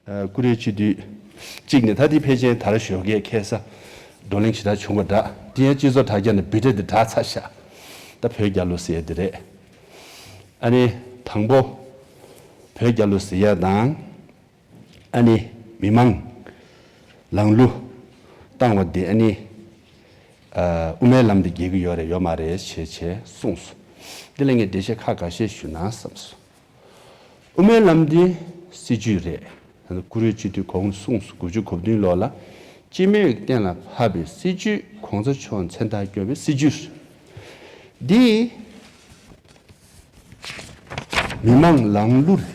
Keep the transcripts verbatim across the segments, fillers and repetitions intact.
ཨ། ཀུ་རེ་སྤྱི་འཐུས་གཅིག་ནས། ད་དེ་ཕལ་ཆེར་ད་ར་ཞོགས་ཀས་ཁ་སང་བགྲོ་གླེང་ཞེ་དྲག་བྱུང་བ་འདྲ། དེ་ཡང་སྤྱི་ཚོགས་དྲ་རྒྱ་ནས་བི་ཌི་ཡོ་དེ་དྲག་ཚར་ཤག་ད་བོད་རྒྱལ་ལོ་ཟེར་ཡ་དེ་རེད། ཨ་ནི་དང་པོ་བོད་རྒྱལ་ལོ་ཟེར་ཡ་དང་། ཨ་ནི་མི་མང་ལངས་གླུ་བཏང་བ་དེ། ཨ་ནི་ཨ། དབུ་མའི་ལམ་དེ་རྒྱལ་གྱི་ཡོད་རེད་ཡོད་མ་རེད་ཞེས་བྱས་གསུངས་སོང་། འདི་ལ་ངས་འགྲེལ་བཤད་ཁ་ཁ་ཤས་ཞུ་ན་བསམས་སོང་། དབུ་མའི་ལམ་འདི་སྲིད་བྱུས་རེད། ཀུ་རེ་སྤྱི་འཐུས་གོང་གསུངས་སོང་། དགུ་བཅུ་གོ་བདུན་ལོ་ལ་སྤྱི་མོས་ཀྱིས་གཏན་ལ་ཕབ་པའི་སྲིད་བྱུས། གོང་ས་མཆོག་མཚན་རྟགས་བསྐྱོན་པའི་སྲིད་བྱུས་རེད། འདི་མི་མང་ལངས་གླུ་རེད།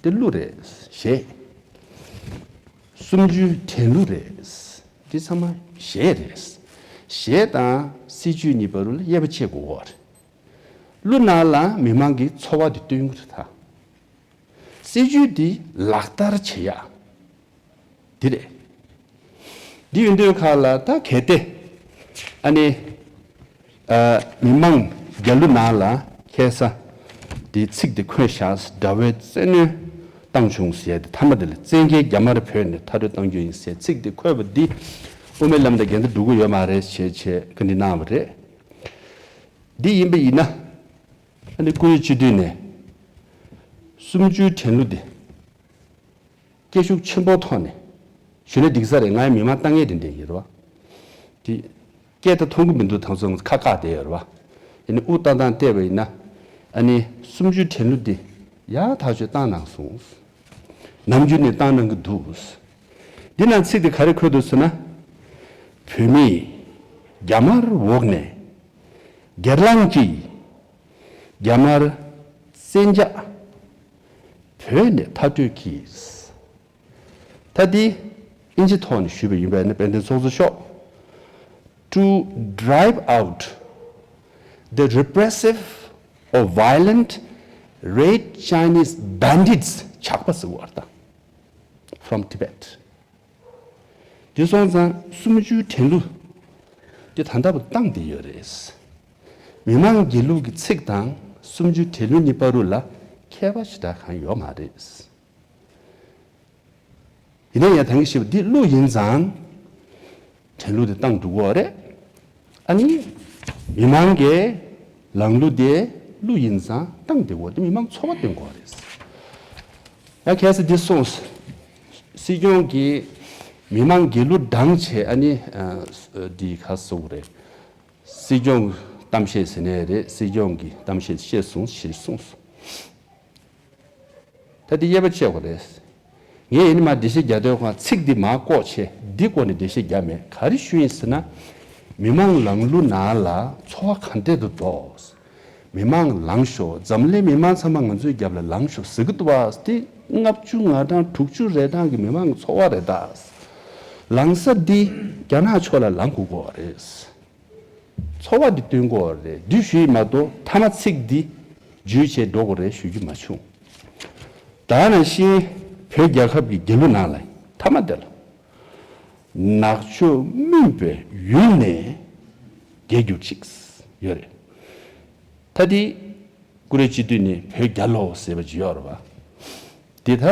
འདི་གླུ་རེད། གཞས། གསུམ་བཅུའི་དྲན་གླུ་རེད། འདི་ཚང་མ་གཞས་རེད། གཞས་དང་སྲིད་བྱུས་གཉིས་བར་ལ་དབྱེ་བ་ཕྱེ་དགོས་པ་རེད། གླུ་ནང་ལ་མི་མང་གི་ཚོར་བ་དེ་སྟོན་གྱི་རེད་ད། སྲིད་བྱུས་འདི་ལག་བསྟར་བྱེད་ཡག་འདི་རེད། འདི་ཡིན་དུས་ཁ་ལ་ད་གལ་ཏེ་ཨ་ནི་ཨ། མི་མང་རྒྱལ་གླུ་ནང་ལ་ཁ་སང་འདི་ཚིག་འདི་འཁོད་ཤག་དགྲ་བོའི་བཙན་གནོན་བཏང་བྱུང་ཟེར་ཏེ། མཐའ་མ་དེ་ལ་བཙན་རྒྱལ་རྒྱ་དམར་བོད་ནས་མཐའ་སྐྲོད་གཏང་རྒྱུ་ཡིན་ཟེར་ཚིག་འདི་འཁོད་པ་འདི་དབུ་མའི་ལམ་དང་འགལ་ཟླ་འགྲོ་གི་ཡོད་མ་རེད་ཞེས་བྱས་བཀའ་འདྲི་གནང་བ་རེད། འདི་ཡིན་པ་ཡིན་ན། ཨ་ནི་ཀུ་རེ་སྤྱི་འཐུས་ནས་གསུམ་བཅུའི་དྲན་གླུ་འདི་སྐད་ཤུགས་ཆེན་པོ་ཐོག་ནས་ཞུས་ན་འགྲིག་ས་རེད། ང་ཡང་མི་མང་ལྟ་མཁན་དེ་འདྲ་ཡིན་རེད་བ། དེ་སྐད་ད་མཐོང་གི་མི་འདུག་དང་ཚོ་ཁ་བཀག་བསྡད་ཡོད་རེད་བ། ཡིན་ནའི་དབུགས་བཏང་སྟངས་བལྟས་པ་ཡིན་ན། ཨ་ནི་གསུམ་བཅུའི་དྲན་གླུ་འདི་ཡག་ཐག་ཆོད་བཏང་གནང་སོང་། ནམ་རྒྱུན་ནས་བཏང་གནང་གི་འདུག་འདི་ནང་ཚིག་དེ་ག་རེ་འཁོད་འདུག་ཟེར་ན། བོད་མིས་རྒྱ་དམར་འོག་ནས། སྒེར་ལངས་ཀྱིས་རྒྱ་དམར་བཙན་རྒྱལ་བོད་ནས་མཐའ་སྐྲོད་ཀྱིས། ད་འདི་ཨིན་ཇི་ཐོག་ནས་ཞུས་པ་ཡིན་པས་ན། དཔལ་ལྡན་ཚོགས་གཙོ་མཆོག to drive out the repressive or violent Red Chinese bandits ཇག་པ་ཟེར་བ་རེད་ད། From Tibet། དེ་སོང་ཙང་གསུམ་བཅུའི་དྲན་གླུ་དེ་ད་ལྟ་བུ་བཏང་བསྡད་ཡོད་རེད། མི་མང་རྒྱལ་གླུ་གི་ཚིག་དང་གསུམ་བཅུའི་དྲན་གླུ་གཉིས་བར་དུ་ལ་ཁྱད་པར་ཞེ་དྲག་གང་ཡོད་མ་རེད། ཡིན་ན་ཡང་ད་གིན་ཞུས་པ་འདི་གླུ་ཡིན་ཙང་དྲན་གླུ་དེ་བཏང་འགྲོ་གི་ཡོད་རེད། ཨ་ནི་མི་མང་གི་ལངས་གླུ་དེ་གླུ་ཡིན་ཙང་བཏང་བསྡད་ཡོད་རེད། མི་མང་ཚོར་བ་སྟོན་དགོས་རེད། ཡང་ཁ་སང་འདི་སོང་། སྲིད་སྐྱོང་གིས་མི་མང་རྒྱལ་གླུ་བགྲངས་བྱས། ཨ་ནི་ཨ། འདི་ག་རེ་ཟེར་དགོས་རེད། སྲིད་སྐྱོང་གཏམ་བཤད་ཟེར་ནའི་རེད། སྲིད་སྐྱོང་གིས་གཏམ་བཤད་བཤད་སོང་ཞེས་གསུངས་སོང་། ད་འདི་དབྱེ་བ་ཕྱེ་དགོས་རེད། ངས་ཡིན་ནི་མ་འགྲེལ་བཤད་རྒྱག་དུས་ཁོང་ཚིག་འདི་མར་བཀོག་བྱས་འདི་སྐོར་ནས་འགྲེལ་བཤད་རྒྱག་མེད། ག་རེ་ཞུས་ཡིན་ཟེར་ན། མི་མང་ལངས་གླུ་ནང་ལ་ཚོར་བ་ག་འདྲས་འདུག་མི་མང་ལངས་ཤོག་འཛམ་གླིང་མི་མང་ཚང་མ་ང་ཚོའི་རྒྱབ་ལ་ལངས་ཤོག་ཟེར་གི་འདུག་བ། དེ་ལྔ་བཅུ་ང་གྲངས་དྲུག་ཅུ་རེ་གྲངས་ཀྱི་མི་མང་གི་ཚོར་བ་རེད་ད། ལངས་ས་འདི་རྒྱ་ནག་ཕྱོགས་ལ་ལངས་དགོས་ཀྱི་རེད། ཚོར་བ་འདི་སྟོན་དགོས་རེད། འདི་ཞུས་མ་གཏོགས་མཐའ་མ་ཚིག་འདི་བརྗོད་བྱས་འགྲོ་དགོས་རེད་ཞུ་རྒྱུ་མ་བྱུང་། ད་ནང་བཞིན་བོད་རྒྱལ་ཁབ་ཀྱི་རྒྱལ་གླུ་ནང་ལ་མཐའ་མ་དེ་ལ། ནག་ཕྱོགས་མུན་པའི་ཡུལ་ནས་རྒྱལ་གྱུར་ཅིག་ཡོད་རེད། ད་འདི་ཀུ་རེ་སྤྱི་འཐུས་ནས་བོད་རྒྱལ་ལོ་ཟེར་བ་ཅིག་ཡོད་རེད་བ། འདི་ད་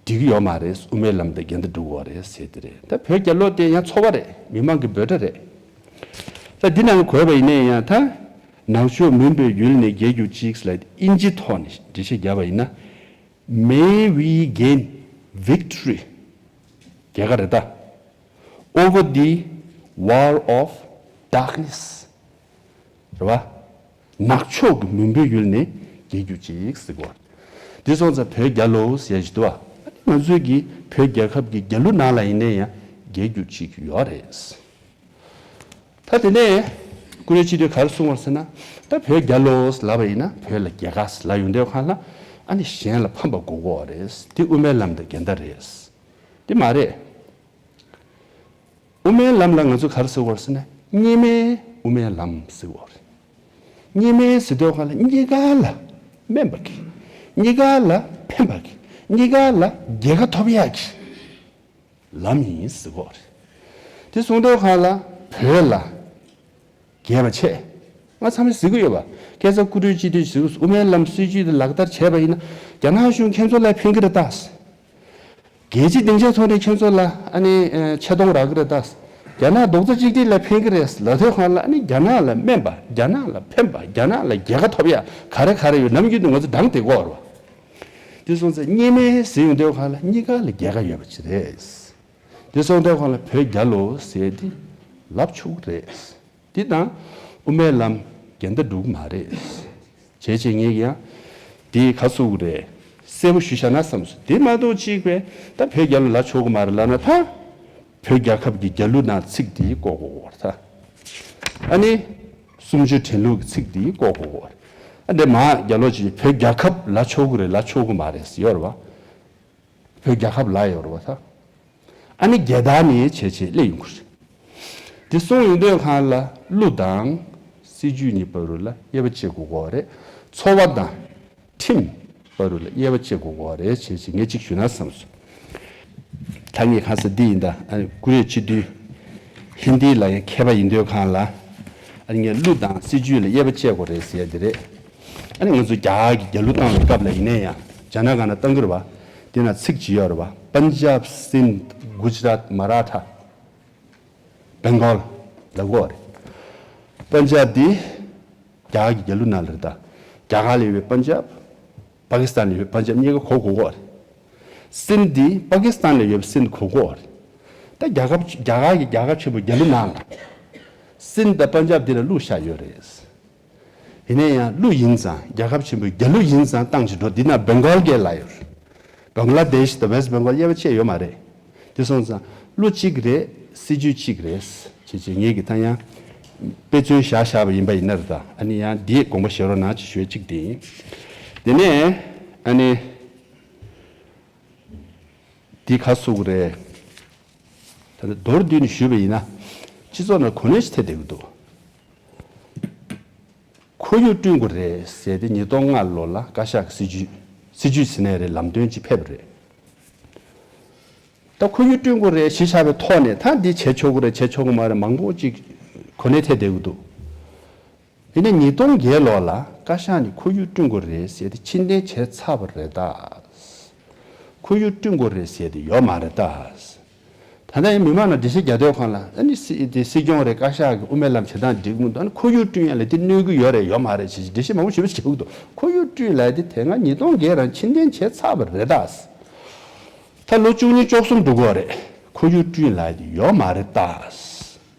འགྲིག་གི་ཡོད་མ་རེད། དབུ་མའི་ལམ་དང་འགལ་ཟླ་འགྲོ་གི་ཡོད་རེད་ཟེར་དེ་རེད། ད་བོད་རྒྱལ་ལོ་དེ་ཡང་ཚོར་བ་རེད། མི་མང་གི་འབོད་སྒྲ་རེད། ད་འདི་ནང་གོ་བ་ཡིན་ན་ཡང་ད། ནག་ཕྱོགས་མུན་པའི་ཡུལ་ནས་རྒྱལ་གྱུར་ཅིག་ལ་ཨིན་ཇི་ཐོག་ནས་འགྲེལ་བཤད་བརྒྱབ་པ་ཡིན་ན། May we gain victory. རྒྱལ་ཁ་རེད་ད། Over the war of darkness. རེད་བ། ནག་ཕྱོགས་ཀྱི་མུན་པའི་ཡུལ་ནས་རྒྱལ་གྱུར་ཅིག་ཟེར་གོ། འདི་སོང་ཙང་བོད་རྒྱལ་ལོ་ཟེར་ཞིག་འདུག་བ། ང་ཚོའི་གི་བོད་རྒྱལ་ཁབ་ཀྱི་རྒྱལ་གླུ་ནང་ལ་ཡིན་ན་ཡང་རྒྱལ་གྱུར་ཅིག་ཡོད་རེད། ད་དེ་ནས་ཀུ་རེ་སྤྱི་འཐུས་ག་རེ་གསུངས་པ་ཟེར་ན། ད་བོད་རྒྱལ་ལོ་ལབ་པ་ཡིན་ན་བོད་ལ་རྒྱལ་ཁ་ལབ་ཡོང་དུས་སྒང་ལ། ཨ་ནི་གཞན་ལ་ཕམ་པ་དགོས་ཀྱི་ཡོད་རེད། དེ་དབུ་མའི་ལམ་དང་འགལ་ཟླ་རེད། དེ་མ་རེད། དབུ་མའི་ལམ་ལ་ང་ཚོ་ག་རེ་ཟེར་གྱི་ཡོད་རེད་ཟེར་ན། སྙེ་མའི་དབུ་མའི་ལམ་ཟེར་གྱི་ཡོད་རེད། སྙེ་མའི་ཟེར་དུས་སྒང་ལ་གཉིས་ཀ་ལ་སྨན་པ་གི། གཉིས་ཀ་ལ་ཕན་པ་གི། གཉིས་ཀ་ལ་རྒྱལ་ཁ་ཐོབ་ཡག་གི་ལམ་ཡིན་ཟེར་གྱི་ཡོད་རེད། དེ་གསུངས་དུས་སྒང་ལ་བོད་ལ་རྒྱས་པ་ཆེ། ང་ཚང་མས་གཟིགས་ཀྱི་ཡོད་པ། ཁ་སང་བཀུར་འོས་སྤྱི་འཐུས་ཟེར་དབུ་མའི་ལམ་སྲིད་བྱུས་དེ་ལག་བསྟར་བྱས་པ་ཡིན་ན། རྒྱ་ནག་གཞུང་ཁྱེད་ཚོ་ལ་ཕན་གྱི་རེད་ད། རྒྱལ་སྤྱིའི་སྡིངས་ཆའི་ཐོག་ནས་ཁྱེད་ཚོ་ལ་ཨ་ནི་ཨ་ཆེ་མཐོང་རག་གི་རེད་ད། རྒྱ་ནག་རྡོག་རྩ་གཅིག་སྒྲིལ་ལ་ཕན་གྱི་རེད་ལབ་དུས་སྒང་ལ། ཨ་ནི་རྒྱ་ནག་ལ་སྨན་པ། རྒྱ་ནག་ལ་ཕན་པ། རྒྱ་ནག་ལ་རྒྱལ་ཁ་ཐོབ་ཡ་ག་རེ་ག་རེ་ཡོད། ནམ་རྒྱུན་དུ་ང་ཚོ་འགྲངས་བསྡད་ཀྱི་ཡོད་རེད་པ། དེ་སོང་ཙང་གཉིས་སྨན་ཟེར་ཡོང་དུས་སྒང་ལ་གཉིས་ཀ་ལ་རྒྱལ་ཁ་ཡོད་པ་ཅིག་རེད། དེ་སོང་དུས་སྒང་ལ་བོད་རྒྱལ་ལོ་ཟེར་དེ་ལབ་ཆོག་གི་རེད། འདི་དང་དབུ་མའི་ལམ་འགལ་ཟླ་འགྲོ་གི་མ་རེད། བྱས་བྱས་ངས་ཀྱང་འདི་ག་ཟེར་དགོས་རེད། གསལ་པོ་ཞུ་བཞག་ན་བསམ་སོང་། དེ་མ་གཏོགས་གཅིག་པས་ད་བོད་རྒྱལ་ལོ་ལབ་ཆོག་གི་མ་རེད་ལབ་ན། ད་བོད་རྒྱལ་ཁབ་ཀྱི་རྒྱལ་གླུ་ནང་ཚིག་འདི་བཀོད་དགོས་ཀྱི་ཡོད་རེད་ད། ཨ་ནི་གསུམ་བཅུ་དྲན་ལུགས་ཀྱི་ཚིག་འདི་བཀོད་དགོས་ཀྱི་ཡོད་རེད། ཨ་འདྲ་མ་རྒྱལ་ལོ་ཅིག་བོད་རྒྱལ་ཁབ་ལབ་ཆོག་གི་རེད་ལབ་ཆོག་གི་མ་རེད་ཟེར་ཡོད་རེད་པ། བོད་རྒྱལ་ཁབ་ལབ་ཡོད་རེད་པ་ད། ཨ་ནི་རྒྱལ་དར་ནི་བྱས་བྱས་སླེབས་ཡོང་གི་རེད། དེ་གསུངས་ཡོང་དུས་སྒང་ལ་གླུ་དང་སྲིད་བྱུས་གཉིས་བར་དུ་ལ་དབྱེ་བ་ཕྱེ་དགོས་ཀྱི་ཡོད་རེད། འཚོ་བ་དང་ཁྲིམས་བར་དུ་ལ་དབྱེ་བ་ཕྱེ་དགོས་ཀྱི་ཡོད་རེད། བྱས་བྱས་ངས་གཅིག་ཞུས་ན་བསམ་སོང་། ད་ངས་གང་ཟེར་འདི་ཡིན་ད། ཨ་ནི་བཀུར་འོས་སྤྱི་འཐུས་ཧིན་དི་ལ་ཡང་མཁས་པ་ཡིན་དུས་སྒང་ལ། ཨ་ནི་ངས་གླུ་དང་སྲིད་བྱུས་ལ་དབྱེ་བ་ཕྱེ་དགོས་རེད་ཟེར་ཡ་འདི་རེད། ཨ་ནི་ང་ཚོ་རྒྱ་གར་གྱི་རྒྱལ་གླུ་བཏང་བའི་སྐབས་ལ་ཡིན་ན་ཡང་། རྒྱ་ནག་སྒང་ན་བཏང་གི་རེད་པ། དེ་ན་ཚིག་ཅིག་ཡོད་རེད་པ། པན་ཇབ། སིན། གུ་ཇ་རཱཏ། མ་ར་ཐ། བེང་གོལ་ལབ་ཀྱི་ཡོད་རེད། པན་ཇབ་འདི་རྒྱ་གར་གྱི་རྒྱལ་གླུ་ནང་ལ་རེད་ད། རྒྱ་གར་ལ་ཡོད་པའི་པན་ཇབ། པ་ཀི་སི་ཐན་ལ་ཡོད་པའི་པན་ཇབ་གཉིས་ཀ་གོ་དགོས་ཀྱི་ཡོད་རེད། སིན་འདི་པ་ཀི་སི་ཐན་ལ་ཡོད་པའི་སིན་གོ་དགོས་ཀྱི་ཡོད་རེད། ད་རྒྱལ་ཁབ་རྒྱ་གར་གྱི་རྒྱལ་ཁབ་ཆེན་པོའི་རྒྱལ་གླུ་ནང་ལ་སིན་དང་པན་ཇབ་འདི་ལ་གླུ་བཞག་ཡོད་རེད། ཡིན་ན་ཡང་གླུ་ཡིན་ཙང་། རྒྱལ་ཁབ་ཆེན་པོའི་རྒྱལ་གླུ་ཡིན་ཙང་བཏང་བྱས་འགྲོ། འདི་ན་བེང་གོལ་སྐད་ལབ་ཡོད་རེད། བེང་ག་ལ་དེཤ་དང་ཝེ་སི་ཊི་བེང་གོལ་དབྱེ་བ་ཕྱེ་ཡོད་མ་རེད། དེ་སོང་ཙང་གླུ་གཅིག་རེད། སྲིད་བྱུས་གཅིག་རེད། བྱས་བྱས་ངས་ཀྱིས་ད་ཡང་དཔེ་མཚོན་བཞག་བཞག་པ་ཡིན་པ་ཡིན་ན་རེད་ད། ཨ་ནི་ཡང་འདིའི་དགོངས་པ་བཞེས་རོགས་གནང་ཅེས་ཞུ་ཡ་གཅིག་དེ་ཡིན། དེ་ནས་ཨ་ནི་འདི་ག་ཟེར་དགོས་རེད། ད་ནི་མདོར་བསྡུས་ནས་ཞུས་པ་ཡིན་ན། སྤྱི་ཚོགས་ནང་གོ་གནས་ཤིག་ཐེབས་བསྡད་ཀྱི་འདུག་ཁོར་ཡུག་བསྐྲུན་དགོས་རེད་ཟེར་ཏེ་ཉིས་སྟོང་ལྔ་ལོ་ལ་བཀའ་ཤག་གི་སྲིད་ཇུས། སྲིད་ཇུས་ཟེར་ནའི་རེད། ལམ་སྟོན་ཅིག་ཕེབས་པ་རེད། ད་ཁོར་ཡུག་བསྐྲུན་དགོས་རེད་གཞི་བཞག་པའི་ཐོག་ནས། ད་འདི་བྱེད་ཆོག་གི་རེད་བྱེད་ཆོག་གི་མ་རེད་མང་པོ་ཅིག་གོ་གནས་ཐེབས་བསྡད་ཀྱི་འདུག་ཡིན་ནའི་ཉིས་སྟོང་བརྒྱད་ལོ་ལ་བཀའ་ཤག་ནས་ཁོར་ཡུག་བསྐྲུན་དགོས་རེད་ཟེར་ཏེ་ཕྱིར་འཐེན་བྱས་ཚར་བ་རེད་ད། ཁོར་ཡུག་བསྐྲུན་དགོས་རེད་ཟེར་ཏེ་ཡོད་མ་རེད་ད། ད་ལྟ་ཡང་མི་མང་ནང་འགྲེལ་བཤད་རྒྱག་དུས་སྒང་ལ། ཨ་ནི་སྲིད་དེ་སྲིད་སྐྱོང་རེད། བཀའ་ཤག་གི་དབུ་མའི་ལམ་བྱེད་སྟངས་འགྲིག་མི་འདུག་ཨ་ནི་ཁོར་ཡུག་བསྐྲུན་ཡ་ལ་དེ་གནོད་ཀྱི་ཡོད་རེད། ཡོད་མ་རེད་ཅེས་འགྲེལ་བཤད་མང་པོ་ཞེ་པོ་ཅིག་བྱེད་ཀྱི་འདུག་ཁོར་ཡུག་བསྐྲུན་ལབ་ཡ་དེ་དེ་སྔ་ཉིས་སྟོང་བརྒྱད་རང་ཕྱིར་འཐེན་བྱས་ཚར་བ་རེད་ད། ད་ལོ་བཅུ་གཉིས་བཅུ་གསུམ་འགྲོ་གི་ཡོད་རེད། ཁོར་ཡུག་བསྐྲུན་ལབ་ཡ་དེ་ཡོད་མ་རེད་ད།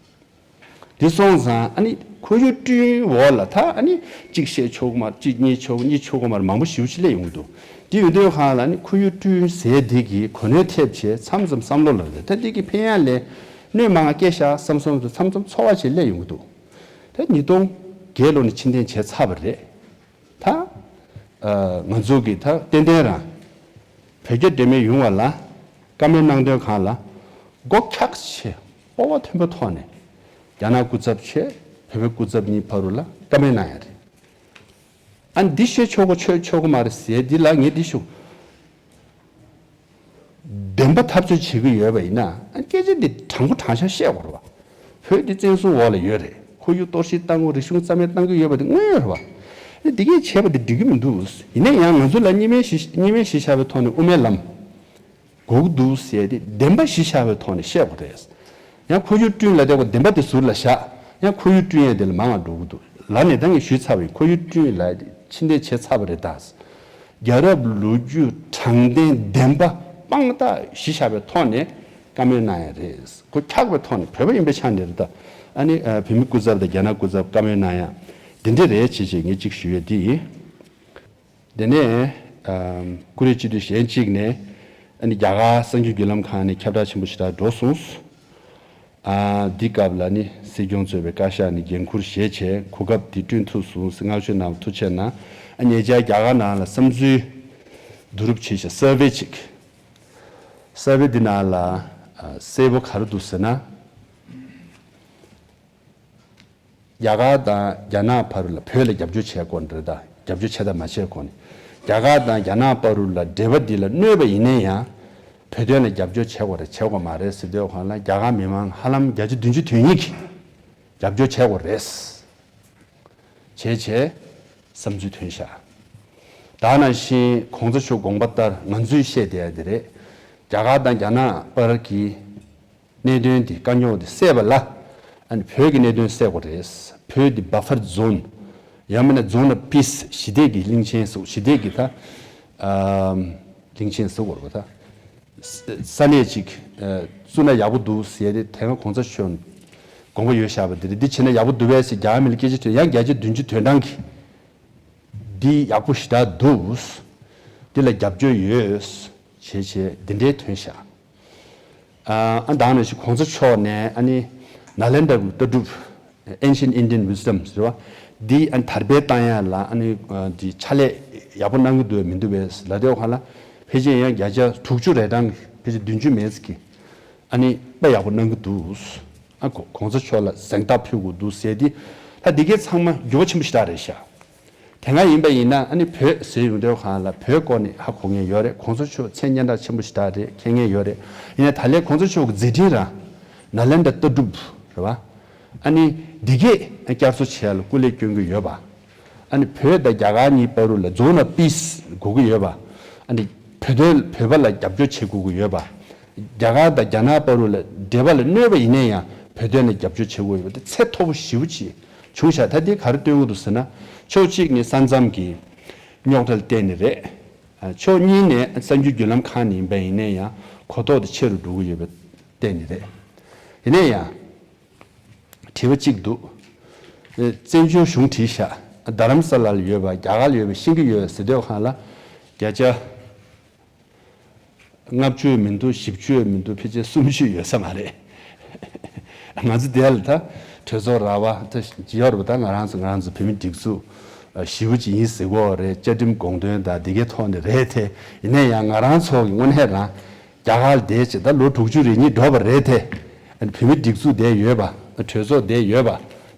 དེ་སོང་ཙང་ཨ་ནི་ཁོར་ཡུག་བསྐྲུན་འོག་ལ་ད་ཨ་ནི་གཅིག་བཤད་ཆོག་མ། གཅིག་གཉིས་ཆོག་གཉིས་ཆོག་གོ་མར་མང་པོ་ཞེ་པོ་ཅིག་སླེབས་ཡོང་གི་འདུག་དེ་ཡོང་དུས་སྒང་ལ་ཨ་ནི་ཁོར་ཡུག་བསྐྲུན་ཟེར་དེ་གི་གོ་གནས་ཐེབས་བྱས་མཚམས་མཚམས་བསམ་བློ་ལ་རེད། ད་དེ་གི་ཕན་ཡ་ལས་གནོད་མང་ང་སྐྱེ་ཤག་བསམ་བསམ་དུ་མཚམས་མཚམས་ཚོར་བ་ཅིག་སླེབས་ཡོང་གི་འདུག་ད་ཉིས་སྟོང་བརྒྱད་ལོ་ནས་ཕྱིར་འཐེན་བྱས་ཚར་བ་རེད། ད་ཨ་ང་ཚོ་གི་ད་ཏན་ཏན་རང་བོད་རྒྱ་འབྲེལ་མོལ་ཡོང་བ་ལ་བཀའ་མོལ་གནང་དོན་སྒང་ལ་སྒོ་ཁྱག་ཆེ་སྤོབས་པ་མཐོན་པོའི་ཐོག་ནས་རྒྱ་ནག་སྐུ་ཚབ་བྱས། བོད་པའི་སྐུ་ཚབ་གཉིས་བར་དུ་ལ་བཀའ་མོལ་གནང་ཡ་རེད། ཨ་འདི་བཤད་ཆོག་གོ་ཆོད་ཆོག་གོ་མ་རེད་ཟེར་འདི་ལ་ངས་འདི་ཞུ། བདེན་པ་འཐབ་རྩོད་བྱེད་ཀྱི་ཡོད་པ་ཡིན་ན། ཨ་སྐད་ཆ་འདི་དྲང་པོ་དྲང་བཞག་བཤད་དགོས་རེད་བ། བོད་འདི་བཙན་བཟུང་འོག་ལ་ཡོད་རེད། ཁོར་ཡུག་གཏོར་བཤིག་བཏང་གི་རེད། གཞུང་རྩ་མེད་བཏང་གི་ཡོད་པ་འདི་དངོས་ཡོད་རེད་བ། ཨ་འདི་གས་བྱས་པ་འདི་འགྲིག་གི་མི་འདུག་ཡིན་ན་ཡང་ང་ཚོ་ལ་གཉིས་སྨན་གཞི་གཉིས་སྨན་གཞི་བཞག་པའི་ཐོག་ནས་དབུ་མའི་ལམ་དགོས་ཀྱི་འདུག་ཟེར་ཏེ་བདེན་པ་གཞི་བཞག་པའི་ཐོག་ནས་བཤད་དགོས་རེད། ཡང་ཁོར་ཡུག་བསྐྲུན་ལབ་དེ་བདེན་པ་དེ་ཟུར་ལ་བཞག་ཡང་ཁོར་ཡུག་བསྐྲུན་ཡས་དེ་ལ་མང་བ་འགྲོ་གི་འདུག་ལབ་ནས་ད་ངས་ཞུས་ཚར་བ་ཡིན། ཁོར་ཡུག་བསྐྲུན་ལབ་དེ་ཕྱིར་འཐེན་བྱས་ཚར་བ་རེད་ད། རྒྱལ་རབས་ལོ་རྒྱུས་དྲང་བདེན་བདེན་པ་དཔང་རྟགས་གཞི་བཞག་པའི་ཐོག་ནས་བཀའ་མོལ་གནང་ཡ་རེད། སྒོ་ཁྱག་པའི་ཐོག་ནས་བོད་པ་ཡིན་པའི་ཆ་ནས་རེད་ད། ཨ་ནི་ཨ་བོད་མི་སྐུ་ཚབ་དང་རྒྱ་ནག་སྐུ་ཚབ་བཀའ་མོལ་གནང་ཡ་དེ་འདྲ་རེད་བྱས་བྱས་ངས་གཅིག་ཞུ་ཡས་དེ་ཡིན། དེ་ནས་ཨམ་བཀུར་འོས་སྤྱི་འཐུས་གཞན་གཅིག་ནས་ཨ་ནི་རྒྱ་གར་གསར་འགྱུར་བརྒྱུད་ལམ་ཁང་ནས་ཁྱབ་བསྒྲགས་ཆེན་པོ་ཞེ་དྲག་འགྲོ་སོང་། ཨ་འདི་སྐབས་ལ་ནི་སྲིད་སྐྱོང་གཙོས་པའི་བཀའ་ཤག་ནས་འགན་འཁུར་བཞེས་བྱས་གོ་སྐབས་འདི་བསྐྲུན་ཐུབ་སོང་ཟེར་བསྔགས་བརྗོད་གནང་བ་ཐུགས་རྗེ་ཆེ་གནང་། ཨ་ཉེ་ཆར་རྒྱ་གར་ནང་ལ་བསམ་ཚུལ་བསྡུ་རུབ་བྱས་ཤག་སར་ཝེ་ཅིག་སར་ཝེ་འདི་ནང་ལ་ཨ་གསལ་པོ་ག་རེ་འདུག་ཟེར་ན། རྒྱ་གར་དང་རྒྱ་ནག་བར་ལ་བོད་ལ་རྒྱབ་སྐྱོར་བྱས་སྐོར་འདྲ་དང་རྒྱབ་སྐྱོར་བྱས་དང་མ་བྱས་སྐོར་ནས། རྒྱ་གར་དང་རྒྱ་ནག་བར་ལ་འབྲེལ་བ་འདི་ལ་གནོད་པ་ཡིན་ན་ཡང་བོད་དོན་ལ་རྒྱབ་སྐྱོར་བྱས་སྐོར་རེད་བྱས་སྐོར་མ་རེད་ཟེར་དུས་སྒང་ལ་རྒྱ་གར་མི་མང་ཧ་ལམ་བརྒྱ་ཆ་བདུན་ཅུ་དོན་གཉིས་ཀྱིས་རྒྱབ་སྐྱོར་བྱས་སྐོར་རེད། བྱས་བྱས་བསམ་ཚུལ་ཐོན་ཤག་ད་ནང་བཞིན་གོང་ས་མཆོག་དགོངས་པ་ལྟར་ང་ཚོས་བཤད་བསྡད་ཡ་དེ་རེད། རྒྱ་གར་དང་རྒྱ་ནག་བར་གྱི་གནད་དོན་དེ་དཀའ་རྙོག་དེ་སེལ་བ་ལ། ཨ་ནི་བོད་ཀྱི་གནད་དོན་སེལ་དགོས་རེད། བོད་དེ་buffer zone ཡང་མིན་ན་zone of peace ཞི་བདེ་གི་གླིང་ཆེན་སོགས་ཞི་བདེ་གི་ད་ཨམ་གླིང་ཆེན་ཟེར་དགོས་རེད་པ་ད། ས་ས་གནས་ཅིག་ཨ་བཙུགས་ན་ཡག་པོ་འདུག་ཟེར་ཏེ་དེ་སྔ་གོང་ས་མཆོག་དགོངས་པ་ཡོད་བཞག་པ་དེ་རེད། འདི་བྱས་ན་ཡག་པོ་འདུག་པས་ཟེར་རྒྱ་གར་མི་ལ་སྐད་ཆ་ཐོས། ཡང་བརྒྱ་ཆ་བདུན་ཅུ་དོན་གྲངས་ཀྱིས་འདི་ཡག་པོ་ཞེ་དྲག་འདུག་འདི་ལ་རྒྱབ་སྐྱོར་ཡོད་བྱས་བྱས་འདི་འདྲའི་ཐོན་ཤག་ཨ་ཨ་ད་ནང་བཞིན་གོང་ས་མཆོག་ནས་ཨ་ནི་ནཱ་ལེནྡྲ་གི་ལྟ་གྲུབ། Ancient Indian Wisdom ཟེར་བ། འདི་ཨ་ནི་དར་སྤེལ་བཏང་ཡ་ལ་ཨ་ནི་ཨ་འདི་ཕྱག་ལས་ཡག་པོ་གནང་གི་འདུག་མི་འདུག་པས་ལབ་དུས་སྒང་ལ། ཕལ་ཆེར་ཡང་བརྒྱ་ཆ་དྲུག་ཅུ་རེ་གྲངས་ཕལ་ཆེར་བདུན་ཅུ་མེད་ཙམ་གྱིས་ཨ་ནི་དཔེ་ཡག་པོ་གནང་གི་འདུག་ཨ་གོ་གོང་ས་མཆོག་ལ་གཟེངས་རྟགས་ཕུལ་དགོས་འདུག་ཟེར་ཏེ། ད་འདི་གའི་ཚང་མ་འགྱུར་བ་ཆེན་པོ་ཞེ་དྲག་རེད་ཤག་དེ་སྔ་ཡིན་པ་ཡིན་ན་ཨ་ནི་བོད་ཟེར་ཡོང་དུས་སྒང་ལ་བོད་སྐོར་ནས་ཧ་གོ་མཁན་ཡོད་རེད། གོང་ས་མཆོག་མཚན་སྙན་གྲགས་ཆེན་པོ་ཞེ་དྲག་རེད། མཁྱེན་མཁན་ཡོད་རེད། ཡིན་ནའི་ད་ལན་གོང་ས་མཆོག་གི་མཛད་འཕྲིན་རང་ནཱ་ལེནྡྲ་ལྟ་གྲུབ་རེད་པ། ཨ་ནི་འདི་གས་བསྐྱར་གསོ་བྱེད་ཡ་ལ་སྐུ་ལས་སྐྱོན་གྱི་ཡོད་པ། ཨ་ནི་བོད་དང་རྒྱ་གར་གཉིས་བར་དུ་ལ་zone of peace དགོས་ཀྱི་ཡོད་པ། ཨ་ནི་བོད་དོན་བོད་པ་ལ་རྒྱབ་སྐྱོར་བྱེད་དགོས་ཀྱི་ཡོད་པ། རྒྱ་གར་དང་རྒྱ་ནག་བར་དུ་ལ་འབྲེལ་བ་ལ་གནོད་པ་ཡིན་ན་ཡང་བོད་དོན་ལ་རྒྱབ་སྐྱོར་བྱེད་དགོས་ཡོད་པ་དེ་ཚད་མཐོ་པོ་ཞེ་པོ་ཅིག་བྱུང་ཤག་ད་འདི་ག་རེ་སྟོན་གྱི་འདུག་ཟེར་ན། ཕྱོགས་གཅིག་ནས་ས་མཚམས་ཀྱི་རྙོག་དྲ་ལ་བརྟེན་ནས་རེད། ཨ་ཕྱོགས་གཉིས་ནས་གསར་འགྱུར་བརྒྱུད་ལམ་ཁག་ནས་ཡིན་པ་ཡིན་ན་ཡང་གོ་རྟོགས་དེ་ཆེ་རུ་འགྲོ་གི་ཡོད་པ་བརྟེན་ནས་རེད། ཡིན་ན་ཡང་། དྲི་བ་གཅིག་འདུག་ཨེ་བཙན་བྱོལ་གཞུང་བྲིས་ཤག་རྡ་རམ་ས་ལ་ལ་ཡོད་པ་རྒྱ་གར་ལ་ཡོད་པ་ཤེས་ཀྱི་ཡོད་ཟེར་དུས་སྒང་ལ། བརྒྱ་ཆ་ལྔ་བཅུ་མི་འདུག་བཞི་བཅུ་མི་འདུག་ཕལ་ཆེར་སུམ་ཅུ་ཡོད་ས་མ་རེད། ང་ཚོ་དེ་ལ་ད་གྲོས་ཚོགས་ར་བ་ད་ཇི་ཡོར་བ་ད་ང་རང་ཚོ་ང་རང་ཚོ་བོད་མི་སྒྲིག་འཛུགས་ཞེ་པོ་ཅིག་ཡིན་ཟེར་གྱི་ཡོད་རེད། བཅའ་ཁྲིམས་དགོངས་དོན་དང་འདི་གའི་ཐོག་ནས་རེད་དེ། ཡིན་ན་ཡང་ང་རང་ཚོ་གི་དངོས་གནས་རང་རྒྱ་གར་ལ་བསྡད་བྱས་ད་ལོ་དྲུག་ཅུ་རེ་གཉིས་འགྲོ་བ་རེད་དེ། བོད་མི་སྒྲིག་འཛུགས་བསྡད་ཡོད་པ། གྲོས་ཚོགས་བསྡད་ཡོད་པ།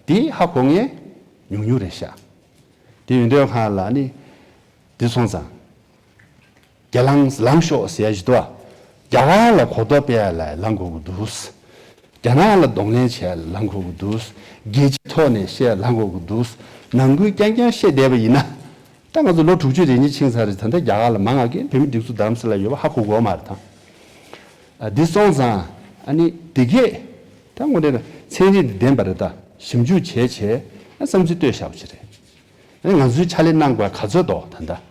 འདི་ཧ་གོ་མཁན་ཉུང་ཉུང་རེད་ཤག་དེ་ཡིན་དུས་སྒང་ལ་ནི་འདི་སོང་ཙང་། རྒྱ་ལངས་ལངས་ཤོག་ཟེར་ཡ་ཞིག་འདུག་བ། རྒྱ་གར་ལ་གོ་རྟོགས་སྤེལ་ཡ་ལ་ལངས་དགོས་ཀྱི་འདུག་རྒྱ་ནག་ལ་གདོང་ལེན་བྱེད་ཡ་ལ་ལངས་དགོས་ཀྱི་འདུག་རྒྱལ་སྤྱིའི་ཐོག་ནས་བཤད་ཡ་ལངས་དགོས་ཀྱི་འདུག་ནང་ཁུལ་རྐྱང་རྐྱང་བཤད་བསྡད་པ་ཡིན་ན། ད་ང་ཚོ་ལོ་དྲུག་ཅུ་རེ་གཉིས་ཕྱིན་ཚར་རེད། ད་ལྟ་རྒྱ་གར་ལ་མང་ང་གི་བོད་མི་སྒྲིག་འཛུགས་རྡ་རམ་ས་ལ་ཡོད་པ་ཧ་གོ་གི་ཡོད་མ་རེད་ད། ཨ་འདི་སོང་ཙང་ཨ་ནི་འདི་གས་ད་དངོས་གནས་ཚན་རིག་འདི་ལྡན་པ་རེད་ད། ཞིབ་འཇུག་བྱས་བྱས་ཨ་བསམ་ཚུལ་བཏོན་བཞག་པ་ཅིག་རེད། ཨ་ནི་ང་ཚོའི་ཕྱག་ལས་གནང་དགོས་ག་ཚོད་འདུག་ད་ལྟ།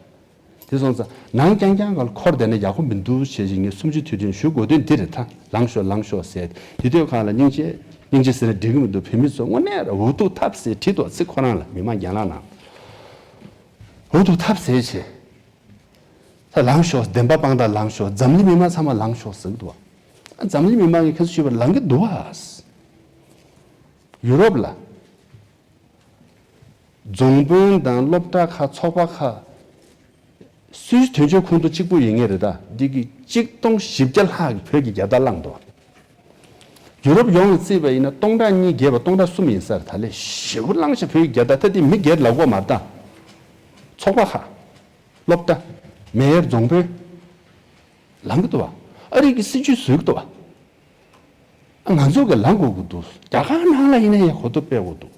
དེ་སོང་ཙང་ནང་རྐྱང་རྐྱང་ག་ལ་འཁོར་བསྡད་ན་ཡག་པོ་མི་འདུག་བྱས་བྱས་ངས་གསུམ་བཅུའི་དུས་དྲན་ཞུ་དགོས་དོན་འདི་རེད་ད། ལངས་ཤོག་ལངས་ཤོག་ཟེར། དེ་དུས་སྒང་ལ་སྙིང་རྗེ་སྙིང་རྗེ་ཟེར་ན་འགྲིག་གི་མི་འདུག་བོད་མི་ཚོ་དངོས་གནས་ར་འུ་ཐུག་ཐབས་ཟེར་བྲིས་འདུག་ཚིག་ཁོ་རང་ལ་མི་མང་གྱེན་ལངས་གནང་། འུ་ཐུག་ཐབས་ཟེར་བྱས། ད་ལངས་ཤོག་བདེན་པ་དཔང་རྟགས་ལངས་ཤོག་འཛམ་གླིང་མི་མང་ཚང་མ་ལངས་ཤོག་ཟེར་གི་འདུག་བ། ཨ་འཛམ་གླིང་མི་མང་གིས་ཁྱེད་ཚོ་ཞུས་པར་ལངས་ཀྱི་འདུག་བ། ཡུ་རོབ་ལ། རྫོང་དཔོན་དང་སློབ་གྲྭ་ཁག་ཚོགས་པ་ཁག་སུའི་དོན་གཅོད་ཁོངས་གཏོགས་གཅིག་པུ་ཡིན་ངེས་རེད་ད། འདི་གི་གཅིག་སྟོང་བཞི་བརྒྱ་ལྷག་གི་བོད་ཀྱི་རྒྱལ་དར་བསླངས་འདུག་ཡུ་རོབ་ཡོངས་ལ་བརྩིས་པ་ཡིན་ན་སྟོང་ཕྲག་གཉིས་བརྒལ་བ་སྟོང་ཕྲག་གསུམ་ཡིན་ས་རེད། ད་ལས་ཞེ་པོ་བསླངས་ཤག་བོད་ཀྱི་རྒྱལ་དར། ད་འདི་མི་སྒེར་ལབ་དགོས་མ་རེད་ད། ཚོགས་པ་ཁག་སློབ་གྲྭ། མེ་ཡར་རྫོང་དཔོན། ལངས་ཀྱི་འདུག་བ། ཨ་རི་གི་སྲིད་ཇུས་བཟོས་ཀྱི་འདུག་བ། ཨ་ང་ཚོ་གི་ལངས་དགོས་ཀྱི་འདུག་རྒྱ་གར་ནང་ལ་ཡིན་ན་ཡང་གོ་རྟོགས་སྤེལ་དགོས་འདུག་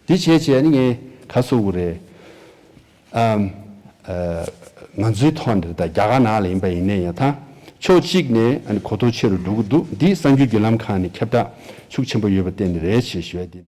དེ་བྱས་བྱས་ནི་ངས་ག་ཟེར་དགོས་རེད། ཨམ། ཨ། ང་ཚོའི་ཐོག་ནས་ད་རྒྱ་གར་ནང་ལ་ཡིན་པ་ཡིན་ན་ཡང་ད་ཕྱོགས་གཅིག་ནས་ཨ་ནི་གོ་རྟོགས་ཆེ་རུ་འགྲོ་གི་འདུག་འདི་གསར་འགྱུར་བརྒྱུད་ལམ་ཁག་ནས་ཁྱབ་བསྒྲགས་ཤུགས་ཆེན་པོ་ཡོད་པ་བརྟེན་ནས་རེད་ཅེས་ཞུ་ཡ་འདི།